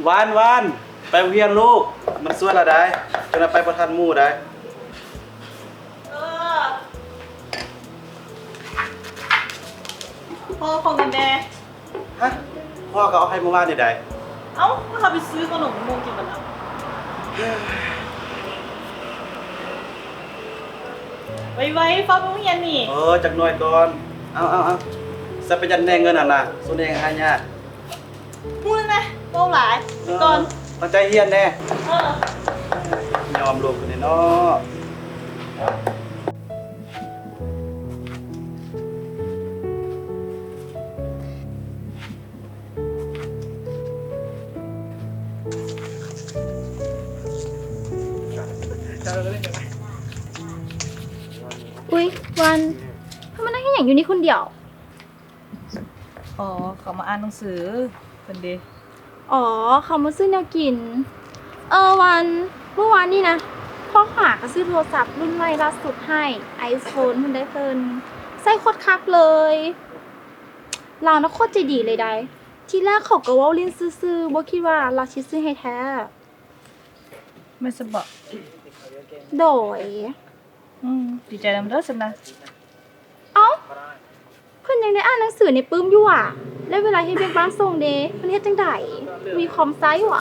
ວານ ວານ ໄປໂຮງຮຽນລູກ ມັນສວຍລະໄດ໋ ຈັ່ງໃດໄປບໍ່ທັນໝູ່ໄດ໋. ເອີ ພໍ່ຂໍເງິນແດ່. ຮະ ພໍ່ກໍເອົາໃຫ້ມື້ວານນີ້ໄດ໋. ເອົ້າ ເຂົາໄປຊື້ຂະໜົມໃຫ້ໝູ່ກິນບັດນະ. ໄວໆ ຟ້າວໄປໂຮງຮຽນນີ້. ເອີ ຈັກໜ້ອຍກ່ອນ. ເອົາໆໆ ຊະ ໄປຢັນແດ່ເງິນຫັ້ນນະ ສຸແນງຫາຍາກ. ຮູ້ແລ້ວນະ ເວົ້າຫຼາຍ. ເອີ ກ່ອນ ຕັ້ງໃຈຮຽນແດ່. ເອີ ຍອມລູກຄົນນີ້ເນາະ. ອຸ້ຍ ວັນ ເຮົາມານັ່ງເຮັດຫຍັງຢູ່ນີ້ຄົນດຽວ? ອໍ ເຂົາມາອ່ານໜັງສືເພິ່ນເດ. ອໍ ເຂົາມາຊື້ແນວກິນ. ເອີ ວັນ ມື້ວານນີ້ນະ ພໍ່ຂ້າກໍຊື້ໂທລະສັບລຸ້ນໃໝ່ລ່າສຸດໃຫ້ ໄອໂຟນ ເພິ່ນໄດ້ເພິ່ນ ໃຊ້ໂຄດຄັກເລີຍ. ລາວນະໂຄດໃຈດີເລີຍໃດ໋. ທີແລກເຂົາກໍເວົ້າຫຼິ້ນຊື່ໆ ບໍ່ຄິດວ່າລາວຊິຊື້ໃຫ້ແທ້. ແມ່ນຊັ້ນບໍ? ໂດຍ. ອືມ ດີໃຈນຳເດີຊັ້ນນະ. ເອົ້າ ເພິ່ນຍັງໄດ້ອ່ານໜັງສືໃນປຶ້ມຢູ່ຫວາ? ແລ້ວເວລາເຮັດວຽກບ້ານສົ່ງເດ ເພິ່ນເຮັດຈັ່ງໃດ? ມີຄອມໃຊ້ຫວາ?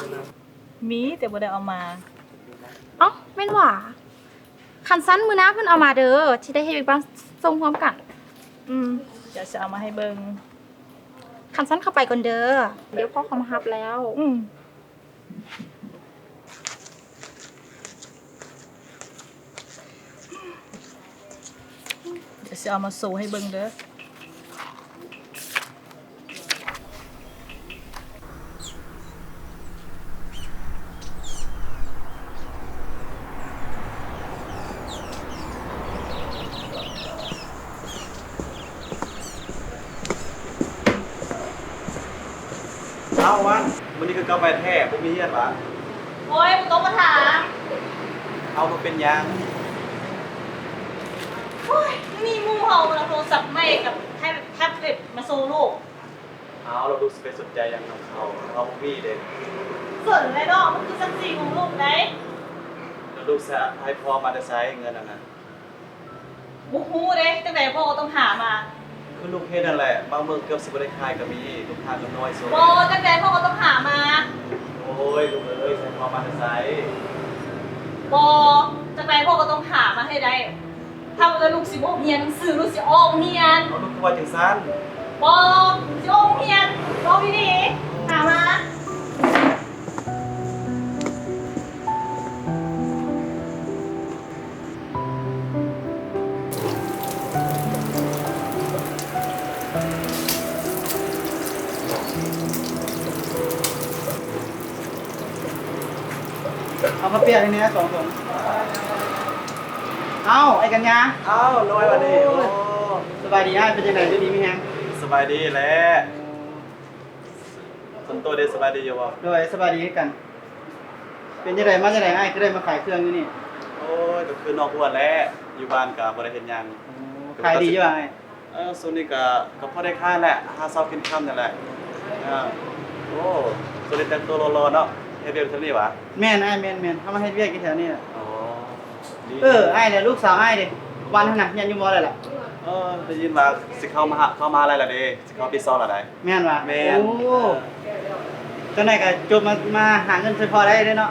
ມີ ແຕ່ບໍ່ໄດ້ເອົາມາ. ເອົ້າ ແມ່ນຫວາ? ຄັນຊັ້ນມື້ໜ້າເພິ່ນເອົາມາເດີ ຊິໄດ້ເຮັດວຽກບ້ານສົ່ງຮ່ວມກັນ. ອືມ ດຽວຊິເອົາມາໃຫ້ເບິ່ງ. ຄັນຊັ້ນເຂົ້າໄປກ່ອນເດີ ດຽວພໍ່ເຂົາມາຮັບແລ້ວ. ອືມ. ດຽວຊິເອົາມາໂຊໃຫ້ເບິ່ງເດີ. ອ້າວ ວັນ ມື້ນີ້ຄືກັບໄວແທ້ ບໍ່ມີຮຽນຫວາ? ໂອ້ຍ ບໍ່ຕ້ອງມາຖາມ. ເອົາ ບໍ່ເປັນຫຍັງ. ໂອ້ຍ ມື້ນີ້ໝູ່ເຮົາເອົາໂທລະສັບໃໝ່ກັບແທັບເລັດມາໂຊລູກ. ເອົາ ແລ້ວລູກຊິໄປສົນໃຈຫຍັງນຳເຂົາ ເຂົາບໍ່ມີເດ້. ສົນແຫຼະເນາະ ມັນຄືສັກສີຂອງລູກໃດ໋. ແລ້ວລູກຊິໃຫ້ພໍ່ມາແຕ່ໃສເງິນນັ້ນນະ? ບໍ່ຮູ້ເດ້ ຈັ່ງໃດພໍ່ກໍຕ້ອງຫາມາ. ຄືລູກເຮັດນັ້ນແຫຼະ ບາງມື້ເກືອບຊິບໍ່ໄດ້ຂາຍກໍມີ ລູກຄ້າກໍນ້ອຍສຸດ. ບໍ່ ຈັ່ງໃດພໍ່ກໍຕ້ອງຫາມາ. ໂອ້ຍ ລູກເອີຍ ຊິໃຫ້ພໍ່ມາແຕ່ໃສ? ບໍ່ ຈັ່ງໃດພໍ່ກໍຕ້ອງຫາມາໃຫ້ໄດ້. ຖ້າວ່າລູກຊິບໍ່ຮຽນໜັງສື ລູກຊິອອກໂຮງຮຽນ. ເອົາ ລູກຄືວ່າຈັ່ງຊັ້ນ? ບໍ່ ຊິອອກໂຮງຮຽນ ເວົ້າດີໆ ຫາມາ. ເອົາເຂົ້າປຽກໃຫ້ແດ່ສອງຖົງ. ເອົ້າ ໄອ້ກັນຍາ. ອ້າວ ນ້ອຍຫວັດດີ. ໂອ້ຍ ໂອ້ ສະບາຍດີອ້າຍ ເປັນຈັ່ງໃດ ຢູ່ດີມີແຮງ? ສະບາຍດີແຫຼະ. ສ່ວນໂຕເດ ສະບາຍດີຢູ່ບໍ່? ໂດຍ ສະບາຍດີຄືກັນ. ເປັນຈັ່ງໃດ ມາຈັ່ງໃດອ້າຍ ຄືໄດ້ມາຂາຍເຄື່ອງຢູ່ນີ້? ໂອ້ຍ ກໍຄືນອກຫົວແຫຼະ ຢູ່ບ້ານກໍບໍ່ໄດ້ເຮັດຫຍັງ. ໂອ້ ຂາຍດີຢູ່ອ້າຍ? ເອີ ຊ່ວງນີ້ກໍ ກໍພໍໄດ້ຂາຍແຫຼະ ຫາເຊົ້າກິນຄ່ຳນີ້ແຫຼະ. ເອີ ໂອ້ ຊ່ວງນີ້ແຕ່ງຕົວຫຼໍ່ໆເນາະ ເຮັດວຽກຢູ່ແຖວນີ້ຫວາ? ແມ່ນອ້າຍ ແມ່ນໆ ເຮົາມາເຮັດວຽກຢູ່ແຖວນີ້ແຫຼະ. ອໍ ດີ ເອີ ອ້າຍ ແລ້ວລູກສາວອ້າຍເດ ວັນຫັ້ນນະ ຮຽນຢູ່ມໍໃດລະ? ເອີ ໄດ້ຍິນວ່າຊິເຂົ້າມະຫາ ເຂົ້າມະຫາໄລລະເດ. ເຂົ້າປີສອງແລ້ວໃດ໋. ແມ່ນຫວາ? ແມ່ນ. ໂອ້ ຈັ່ງໃດກໍຈົບມາ ມາຫາເງິນຊ່ວຍພໍ່ໄດ້ເດ້ເນາະ.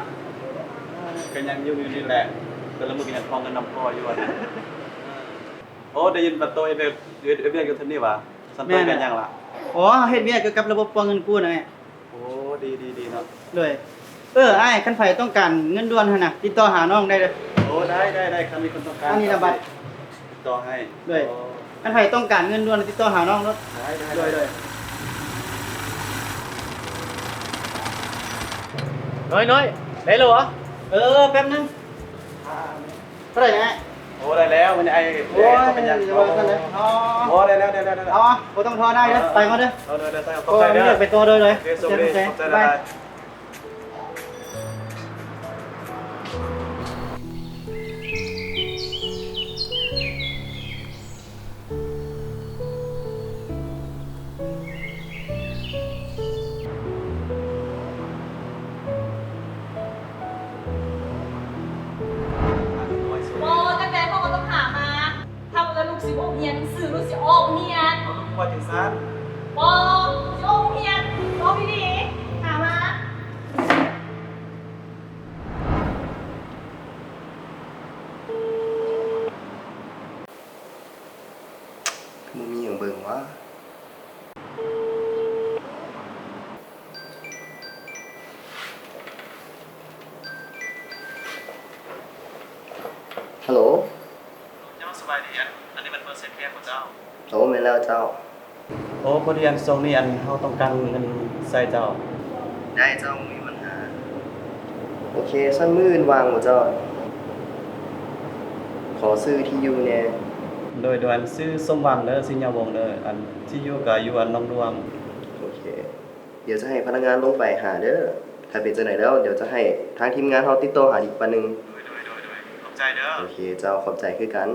ກໍຍັງຢູ່ ຢູ່ນີ້ແຫຼະ ແຕ່ລະມື້ກໍຍັງຂໍເງິນນຳພໍ່ຢູ່ຫັ້ນນະ. ໂອ້ ໄດ້ຍິນວ່າໂຕເຮັດວຽກ ເຮັດ ເຮັດວຽກຢູ່ແຖວນີ້ຫວາ? ຊັ້ນໂຕເຮັດຫຍັງລະ? ອໍ ເຮັດວຽກກ່ຽວກັບລະບົບປົວເງິນກູ້ນະ. ໂອ້ ດີ ດີ ດີເນາະ. ໂດຍ. ເອີ ອ້າຍ ຄັນໃຜຕ້ອງການເງິນດ່ວນຫັ້ນນະ ຕິດຕໍ່ຫານ້ອງໄດ້ເດີ. ໂອ້ ໄດ້ ໄດ້ ໄດ້ ຄັນມີຄົນຕ້ອງການ ອັນນີ້ນະບັດ ຕິດຕໍ່ໃຫ້. ໂດຍ. ໂອ້ ຄັນໃຜຕ້ອງການເງິນດ່ວນ ຕິດຕໍ່ຫານ້ອງໂລດ. ໄດ້ ໄດ້ ໂດຍ ໄດ້ ໂດຍ. ນ້ອຍ ນ້ອຍ ໄດ້ແລ້ວຫວາ? ເອີ ແປັບໜຶ່ງ. ອ່າ ເທົ່າໃດນະ? ໂອ້ ໄດ້ແລ້ວ ມັນໄອ້ ໂອ້ຍ ເປັນຫຍັງ? ໂອ້ ບໍ່ເປັນຫຍັງ. ອໍ ໂອ້ ໄດ້ແລ້ວ ໄດ້ແລ້ວ ໄດ້ແລ້ວ. ອໍ ບໍ່ຕ້ອງທໍນາຍເດີ ເອີ ໄປກ່ອນເດີ. ເອີ ເດີ ເດີ ຂອບໃຈເດີ ໄປຕໍ່ເດີ. ໂອເຄ ໂຊກດີ ໂອເຄ ຂອບໃຈຫຼາຍໆ. ວ່າຈັ່ງຊັ້ນ. ບໍ່, ຊິອອກໂຮງຮຽນ, ອອກດີໆ, ຫາມາ. ຄືບໍ່ມີຫຍັງເບິ່ງວະ? ຮັລໂຫຼ. ເຈົ້າສະບາຍດີ, ອັນ ອັນນີ້ແມ່ນເປີເຊັນແຮງບໍ່ເຈົ້າ? ໂອ້ ແມ່ນແລ້ວເຈົ້າ. ໂອ້ ພໍດີ ອັນ ຊ່ວງນີ້ ອັນ ເຮົາຕ້ອງການເງິນໃຊ້ເຈົ້າ. ໄດ້ເຈົ້າ, ບໍ່ມີບັນຫາ. ໂອເຄ, ຊັ້ນມື້ອື່ນວ່າງບໍ່ເຈົ້າ? ຂໍຊື່ທີ່ຢູ່ແດ່. ໂດຍ ໂດຍ, ອັນ ຊື່ສົມຫວັງເດີ, ສີຍາວົງເດີ, ອັນ ທີ່ຢູ່ກະຢູ່ ອັນ ໜອງດວງ. ໂອເຄ. ດຽວຈະໃຫ້ພະນັກງານລົງໄປຫາເດີ. ຖ້າເປັນຈັ່ງໃດແລ້ວ ດຽວຈະໃຫ້ທາງທີມງານເຮົາຕິດຕໍ່ຫາອີກປາໜຶ່ງ. ໂດຍ ໂດຍ ໂດຍ ໂດຍ. ຂອບໃຈເດີ. ໂອເຄເຈົ້າ, ຂອບໃຈຄືກັນ.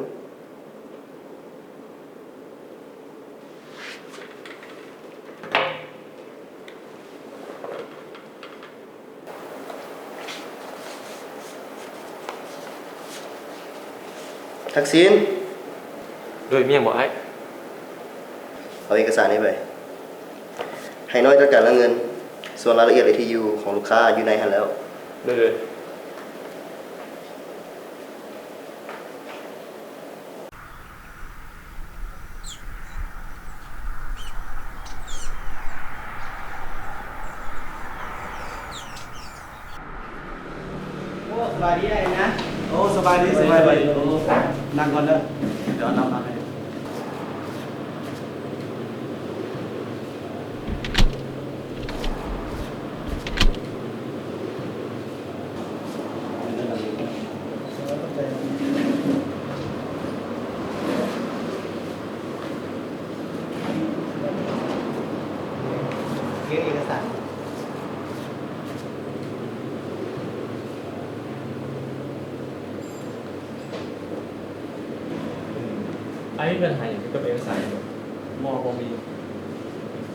ທັກສິນ. ໂດຍ, ມີຫຍັງບໍ່ອ້າຍ? ເອົາເອກະສານນີ້ໄປໃຫ້ນ້ອຍຈັດການເລື່ອງເງິນ, ສ່ວນລາຍລະອຽດ ແລະ ທີ່ຢູ່ຂອງລູກຄ້າຢູ່ໃນຫັ້ນແລ້ວ. ໂດຍ, ໂດຍ. ໂອ້ ສະບາຍດີອ້າຍນະ. ໂອ້ ສະບາຍດີ, ສະບາຍດີ. ໂອ້ ນັ່ງກ່ອນເດີ, ດຽວເອົານ້ຳມາໃຫ້. ເອກະສານ. ອ້າຍມີບັນຫາຫຍັງກ່ຽວກັບເອກະສານບໍ່? ບໍ່, ບໍ່ມີ.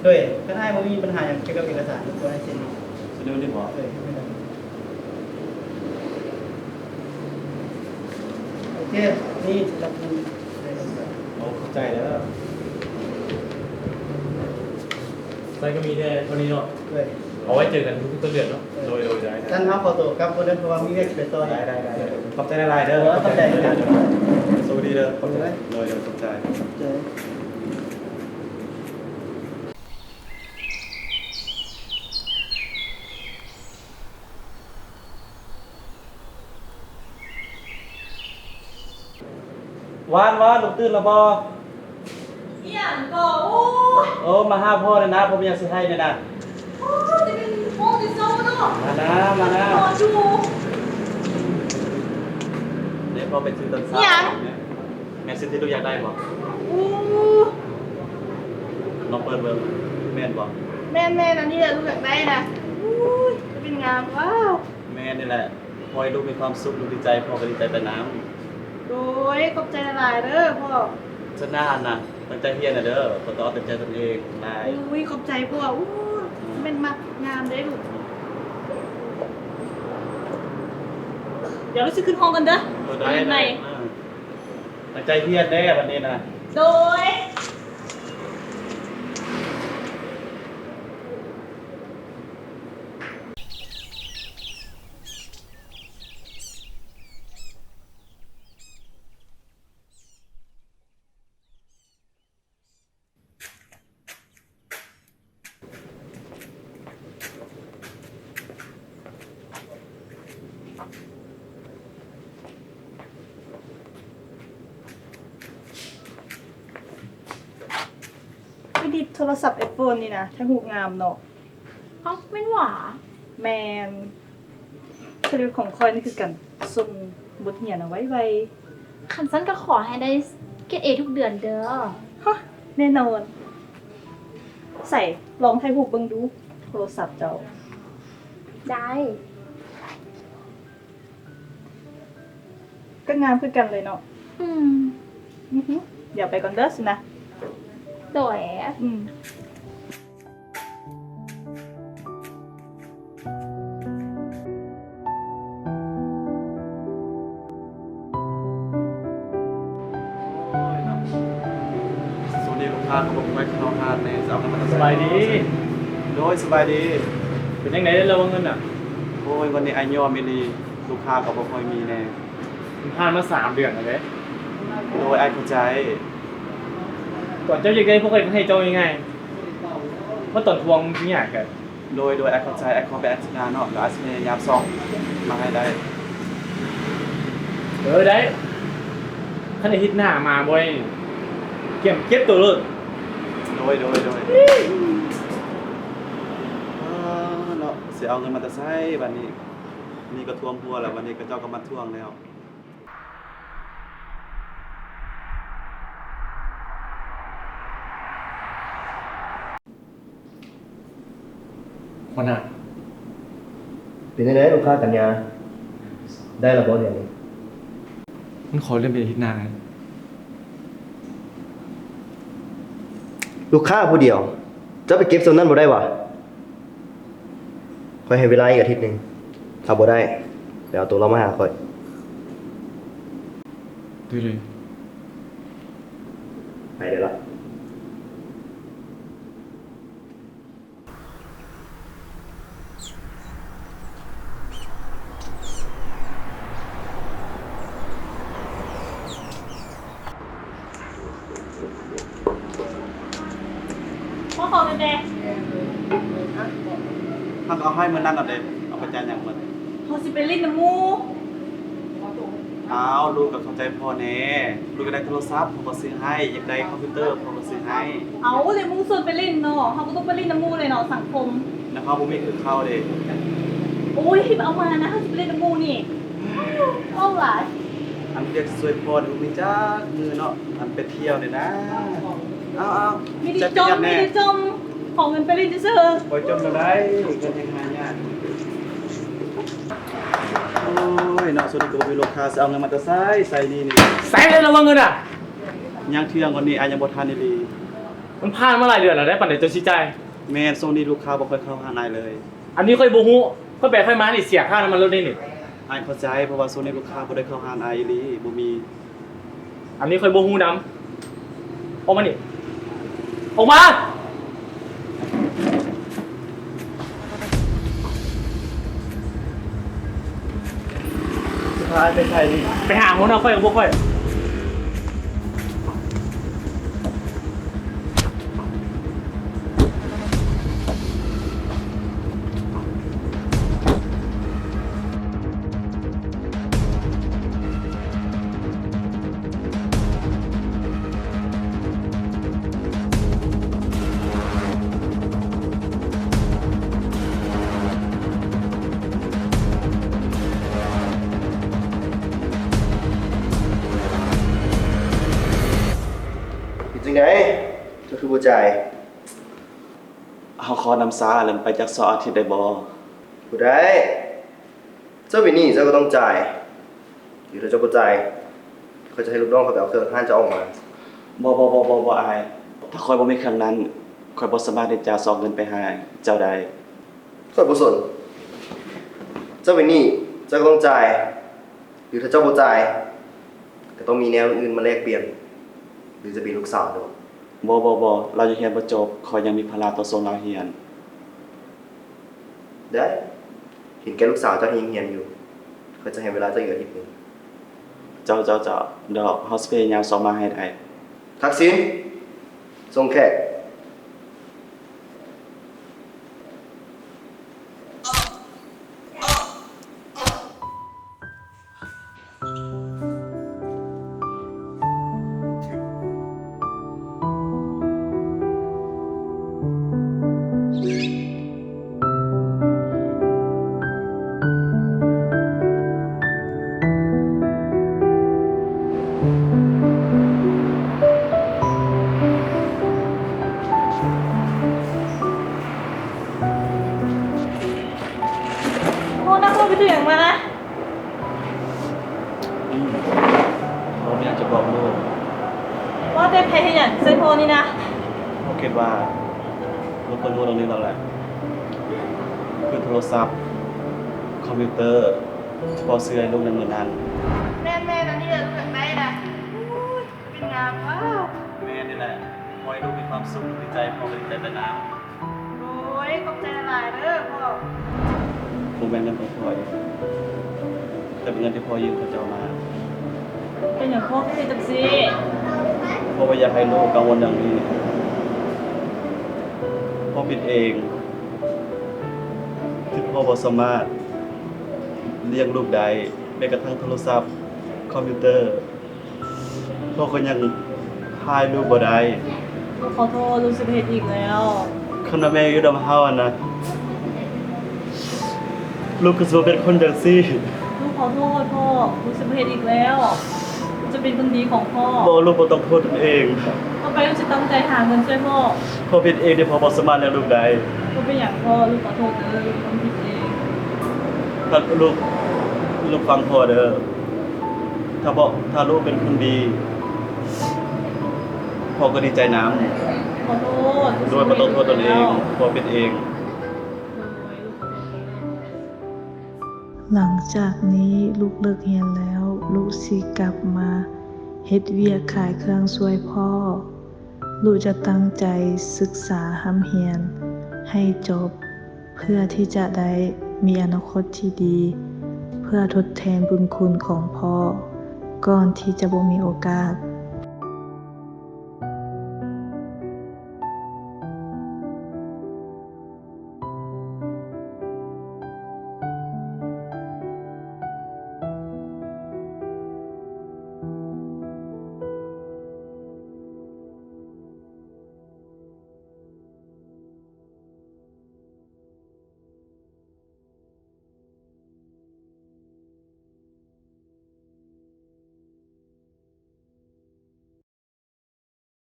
ໂດຍ, ຄັນອ້າຍບໍ່ມີບັນຫາຫຍັງກ່ຽວກັບເອກະສານ, ລົບກວນອ້າຍເຊັນໃຫ້. ເຊັນເດີນີ້ບໍ່? ໂດຍ, ໂອເຄ, ນີ້ສຳລັບເງິນ. ໂອ້ ຂອບໃຈເດີ. ໃຊ້ກໍມີແຕ່ເທົ່ານີ້ເນາະ. ໂດຍ. ເອົາໄວ້ເຈີກັນທຸກໆຕົ້ນເດືອນເນາະ. ໂດຍ ໂດຍ ໄດ້ ໄດ້. ຊັ້ນເຮົາຂໍໂຕກັບກ່ອນເດີ ເພາະວ່າມີວຽກຊິໄປຕໍ່. ໄດ້ ໄດ້ ໄດ້. ຂອບໃຈຫຼາຍໆເດີ. ໂອ້ ຂອບໃຈ. ໂຊກດີເດີ. ຂອບໃຈ. ໂດຍ ໂດຍ ຂອບໃຈ. ວານ ວານ ລຸກຕື່ນແລ້ວບໍ່? ອີຫຍັງກໍ? ໂອ້ຍ ໂອ້ ມາຫາພໍ່ແດ່ນະ, ພໍ່ມີຫຍັງຊິໃຫ້ແດ່ນະ. ໂອ້ຍ ຈະເປັນໂມງຈະເຊົ້າເນາະ. ມານະ ມານະ. ນອນຢູ່. ເດ້ພໍ່ໄປຊື້ຕອນເຊົ້າ. ອີຫຍັງ? ແມ່ນສິ່ງທີ່ລູກຢາກໄດ້ບໍ່? ໂອ້ ລອງເປີດເບິ່ງ. ແມ່ນບໍ່? ແມ່ນໆ ອັນນີ້ແຫຼະລູກຢາກໄດ້ນະ. ໂອ້ຍ ຈະເປັນງາມ. ວ້າວ ແມ່ນນີ້ແຫຼະ. ຂໍໃຫ້ລູກມີຄວາມສຸກ, ລູກດີໃຈ, ພໍ່ກໍດີໃຈໄປນຳ. ໂດຍ ຂອບໃຈຫຼາຍໆເດີພໍ່. ຊັ້ນນະ ອັນນະ ຕັ້ງໃຈຮຽນນະເດີ, ບໍ່ຕ້ອງເອົາແຕ່ໃຈຕົນເອງຫຼາຍ. ໂອ້ຍ ຂອບໃຈພໍ່. ໂອ້ຍ ແມ່ນມັກງາມເດ້ລູກ. ດຽວລູກຊິຂຶ້ນຫ້ອງກ່ອນເດີ. ເອີ ໄດ້ ໄດ້. ເອີ ຕັ້ງໃຈຮຽນເດ້ບັດນີ້ນະ. ໂດຍ. ປະດິດໂທລະສັບໄອໂຟນນີ້ນະ ຖ່າຍຮູບງາມເນາະ. ເອົ້າ ແມ່ນຫວາ? ແມ່ນ. ຈະເລັດຂອງຂ້ອຍນີ້ຄືກັນ, ສົ່ງບົດຮຽນນະໄວໆ. ຄັນຊັ້ນກໍຂໍໃຫ້ໄດ້ເກຣດເອທຸກເດືອນເດີ. ຮະ ແນ່ນອນ. ໃສ ລອງຖ່າຍຮູບເບິ່ງດູ ໂທລະສັບເຈົ້າ. ໄດ້. ກໍງາມຄືກັນເລີຍເນາະ. ອືມ. ອືຫື. ດຽວໄປກ່ອນເດີຊັ້ນນະ. ໂດຍ. ອືມ. ໂອ້ຍເນາະ ຊ່ວງນີ້ລູກ ຂ້າກໍບໍ່ຄ່ອຍເຂົ້າຮ້ານແດ່ ຈະເອົາເງິນມາແຕ່ໃສ? ສະບາຍດີ. ໂດຍ ສະບາຍດີ. ເປັນຈັ່ງໃດລະວ່າເງິນນະ? ໂອ້ຍ ວັນນີ້ອ້າຍຍອມອີ່ຫຼີ, ລູກຄ້າກໍບໍ່ຄ່ອຍມີແດ່. ມັນຜ່ານມາສາມເດືອນແລ້ວເດ້. ໂດຍ ອ້າຍເຂົ້າໃຈ. ຕອນເຈົ້າຢາກໄດ້ພວກຂ້ອຍກໍໃຫ້ເຈົ້າງ່າຍໆ, ມາຕອນທວງມັນຊິຍາກແທ້. ໂດຍ ໂດຍ ອ້າຍເຂົ້າໃຈ, ອ້າຍຂໍເວລາອາທິດໜ້າເນາະ, ແລ້ວອ້າຍຊິພະຍາຍາມຊອກມາໃຫ້ໄດ້. ເອີ ໄດ້. ຄັນອາທິດໜ້າມາບໍ່ໄດ້ ກຽມເກັບໂຕໂລດ. ໂດຍ ໂດຍ ໂດຍ. ເອີ ເນາະ ຊິເອົາເງິນມາແຕ່ໃສບາດນີ້? ໜີ້ກໍຖ້ວມຫົວແລ້ວ, ບາດນີ້ເຂົາເຈົ້າກໍມາທວງແລ້ວ. ຫົວໜ້າ ເປັນຈັ່ງໃດລູກຄ້າກັນຍາ ໄດ້ລະບໍ່ດຽວນີ້? ມັນຂໍເລື່ອນໄປອາທິດໜ້າ. ລູກຄ້າຜູ້ດຽວ ເຈົ້າໄປເກັບສ່ວນນັ້ນບໍ່ໄດ້ຫວາ? ຂ້ອຍໃຫ້ເວລາອີກອາທິດໜຶ່ງ, ຖ້າບໍ່ໄດ້ ໄປເອົາໂຕລາວມາຫາຂ້ອຍ. ໄດ້ເລີຍ. ໄປໄດ້ລະ. ຂໍຂໍແດ່. ເຮົາກໍເອົາໃຫ້ມື້ນັ້ນແລ້ວເດ້. ເອົາໄປຈ່າຍຫຍັງເບິດ? ເຮົາຊິໄປຫຼິ້ນນຳໝູ່. ອ້າວ ລູກກໍເຂົ້າໃຈພໍ່ແດ່. ລູກຢາກໄດ້ໂທລະສັບ ພໍ່ກໍຊື້ໃຫ້, ຢາກໄດ້ຄອມພິວເຕີ ພໍ່ກໍຊື້ໃຫ້. ເອົາ ແຕ່ໝູ່ຊວນໄປຫຼິ້ນເນາະ, ເຮົາກໍຕ້ອງໄປຫຼິ້ນນຳໝູ່ແຫຼະເນາະ ສັງຄົມ. ແລ້ວເຮົາບໍ່ມີຄືເຂົາເດ້. ໂອ້ຍ ເອົາມານະ, ເຮົາຊິໄປຫຼິ້ນນຳໝູ່ນີ້. ເວົ້າຫຼາຍ. ອັນວຽກຊ່ວຍພໍ່ນີ້ບໍ່ມີຈັກມື້ເນາະ, ອັນໄປທ່ຽວນີ້ນະ. ເອົາໆ ມີແຕ່ຈົ່ມ ມີແຕ່ຈົ່ມ. ຂໍເງິນໄປຫຼິ້ນຊື່ໆ. ບໍ່ຈົ່ມແນວໃດ ເງິນຍັງຫາຍາກ. ໂອ້ຍເນາະ ຊ່ວງນີ້ກໍບໍ່ມີລູກຄ້າ, ຊິເອົາເງິນມາແຕ່ໃສ ໃຊ້ໜີ້ນີ້? ໃສລະວ່າເງິນນະ? ຍັງເທື່ອງວດນີ້ ອ້າຍຍັງບໍ່ທັນອີ່ຫຼີ. ມັນຜ່ານມາຫຼາຍເດືອນແລ້ວເດ້, ປານໃດເຈົ້າຊິຈ່າຍ? ແມ່ນ, ຊ່ວງນີ້ລູກຄ້າບໍ່ຄ່ອຍເຂົ້າຮ້ານອ້າຍເລີຍ. ອັນນີ້ຂ້ອຍບໍ່ຮູ້, ຂ້ອຍໄປຂ້ອຍມານີ້ເສຍຄ່ານ້ຳມັນລົດນີ້ນີ້. ອ້າຍເຂົ້າໃຈ, ເພາະວ່າຊ່ວງນີ້ລູກຄ້າບໍ່ໄດ້ເຂົ້າຮ້ານອ້າຍອີ່ຫຼີ, ບໍ່ມີ. ອັນນີ້ຂ້ອຍບໍ່ຮູ້ນຳ. ອອກມານີ້. ອອກມາ! ຊິພາໄປໃສນີ້? ໄປຫາຫົວໜ້າຂ້ອຍກັບພວກຂ້ອຍ. ເປັນຈັ່ງໃດ? ເຈົ້າຄືບໍ່ຈ່າຍ? ເຮົາຂໍນຳຊາ ແລ້ວໄປຈັກສອງອາທິດໄດ້ບໍ່? ບໍ່ໄດ້. ເຈົ້າເປັນໜີ້ ເຈົ້າກໍຕ້ອງຈ່າຍ. ຫຼືຖ້າເຈົ້າບໍ່ຈ່າຍ ຂ້ອຍຈະໃຫ້ລູກນ້ອງຂ້ອຍໄປເອົາເຄື່ອງຮ້ານເຈົ້າອອກມາ. ບໍ່ ບໍ່ ບໍ່ ບໍ່ ບໍ່ ອ້າຍ. ຖ້າຂ້ອຍບໍ່ມີເຄື່ອງນັ້ນ ຂ້ອຍບໍ່ສາມາດທີ່ຈະຊອກເງິນໄປໃຫ້ເຈົ້າໄດ້. ຂ້ອຍບໍ່ສົນ. ເຈົ້າເປັນໜີ້ ເຈົ້າກໍຕ້ອງຈ່າຍ. ຫຼືຖ້າເຈົ້າບໍ່ຈ່າຍ ກໍຕ້ອງມີແນວອື່ນມາແລກປ່ຽນ. ຫຼືຈະເປັນລູກສາວເຈົ້າ? ບໍ່ ບໍ່ ບໍ່. ລາວຍັງຮຽນບໍ່ຈົບ. ຂ້ອຍຍັງມີພາລະຕ້ອງສົ່ງລາວຮຽນ. ໄດ້. ເຫັນແກ່ລູກສາວເຈົ້າທີ່ຍັງຮຽນຢູ່, ຂ້ອຍຈະໃຫ້ເວລາເຈົ້າອີກອາທິດໜຶ່ງ. ເຈົ້າ ເຈົ້າ ເຈົ້າ. ດອກ ເຮົາຊິພະຍາຍາມຊອກມາໃຫ້ໄດ້. ທັກສິນ ສົ່ງແຂກ. ໂອ້ ນາໂຄດ ໄປຖືຫຍັງມາ? ອືມ ເຮົາມີຫຍັງຈະບອກລູກ. ວ່າແຕ່ໃຜເຮັດຫຍັງໃສ່ພໍ່ນີ້ນະ? ເຮົາຄິດວ່າລູກຄວນຮູ້ເລື່ອງນີ້ແລ້ວແຫຼະ. ຄືໂທລະສັບ, ຄອມພິວເຕີ ທີ່ພໍ່ຊື້ໃຫ້ລູກໃນມື້ນັ້ນ. ແມ່ນໆ ອັນນີ້ແຫຼະລູກຢາກໄດ້ນະ. ໂອ້ຍ ເປັນງາມວະ. ແມ່ນນີ້ແຫຼະ ຂໍໃຫ້ລູກມີ ຄວາມສຸກທີ່ໃຈ ພໍ່ກໍດີໃຈແຕ່ນ້ຳ. ໂອ້ຍ ຂອບໃຈຫຼາຍໆເດີພໍ່. ບໍ່ແມ່ນເງິນຂອງພໍ່ເອງ, ແຕ່ເປັນເງິນທີ່ພໍ່ຢືມເຂົາເຈົ້າມາ. ເປັນຫຍັງພໍ່ຄືເຮັດຈັ່ງຊີ້? ພໍ່ບໍ່ຢາກໃຫ້ລູກກັງວົນເລື່ອງນີ້. ພໍ່ຜິດເອງ ທີ່ພໍ່ບໍ່ສາມາດລ້ຽງລູກໄດ້, ແມ້ກະທັ້ງໂທລະສັບ, ຄອມພິວເຕີ ພໍ່ກໍຍັງພາຍລູກບໍ່ໄດ້. ລູກຂໍໂທດ, ລູກຊິບໍ່ເຮັດອີກແລ້ວ. ຄັນວ່າແມ່ຢູ່ນຳເຮົາຫັ້ນນະ, ລູກກໍຊິບໍ່ເປັນຄົນຈັ່ງຊີ້. ລູກຂໍໂທດພໍ່, ລູກຊິບໍ່ເຮັດອີກແລ້ວ. ລູກຈະເປັນຄົນດີຂອງພໍ່. ບໍ່, ລູກບໍ່ຕ້ອງໂທດຕົນເອງ. ຕໍ່ໄປລູກຈະຕັ້ງໃຈຫາເງິນຊ່ວຍພໍ່. ພໍ່ຜິດເອງທີ່ພໍ່ບໍ່ສາມາດລ້ຽງລູກໄດ້. ບໍ່ເປັນຫຍັງພໍ່, ລູກຂໍໂທດເດີ, ລູກຕ້ອງຜິດເອງ. ຖ້າລູກ, ລູກຟັງພໍ່ເດີ. ຖ້າພໍ່, ຖ້າລູກເປັນຄົນດີ, ພໍ່ກໍດີໃຈນຳ. ຂໍໂທດ. ໂດຍບໍ່ຕ້ອງໂທດຕົນເອງ, ພໍ່ຜິດເອງ. ໂດຍ ລູກຂໍໂທດເດີ. ຫຼັງຈາກນີ້ລູກເລີກຮຽນແລ້ວ, ລູກຊິກັບມາເຮັດວຽກຂາຍເຄື່ອງຊ່ວຍພໍ່. ລູກຈະຕັ້ງໃຈສຶກສາຮ່ຳຮຽນໃຫ້ຈົບ ເພື່ອທີ່ຈະໄດ້ມີອະນາຄົດທີ່ດີ, ເພື່ອທົດແທນບຸນຄຸນຂອງພໍ່ ກ່ອນທີ່ຈະບໍ່ມີໂອກາດ.